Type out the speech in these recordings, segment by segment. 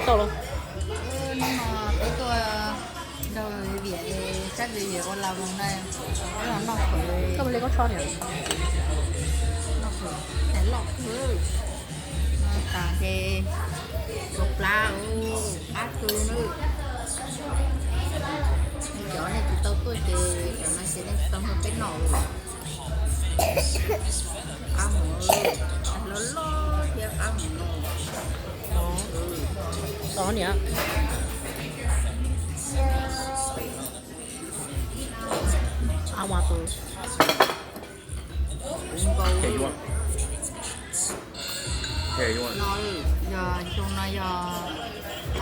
Tau los. Hnub no peb tuaj nrog Viam, sab Viam ua las voos na, peb los noj fawm. Koj ua li koj tsho niam. Noj fawm, tais loj kawg. Noj tas ces tsuav plab, qab kawg nawb. Cov nej tsis tau tuaj ces cov no ces nej tsis tau nrog peb noj. Qab hmoov, loj loj thiab qab hmoov no. Tos niam. Qab mas tus. No, yog xyoo no yog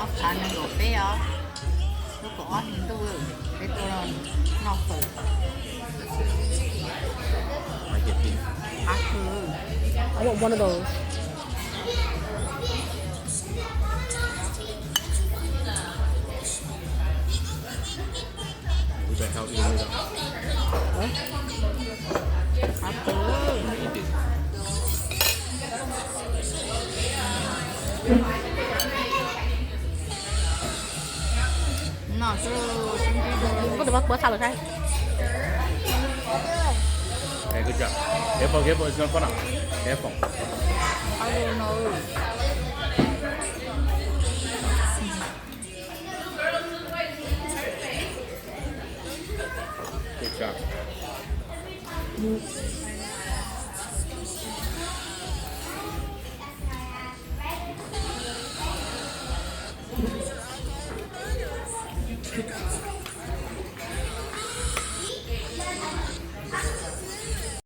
ob phav nees nkaum peb os, lub kaum ob hlis ntuj, peb tuaj noj fawm. Qab kawg. Koj tus pab puab xa lawm saib.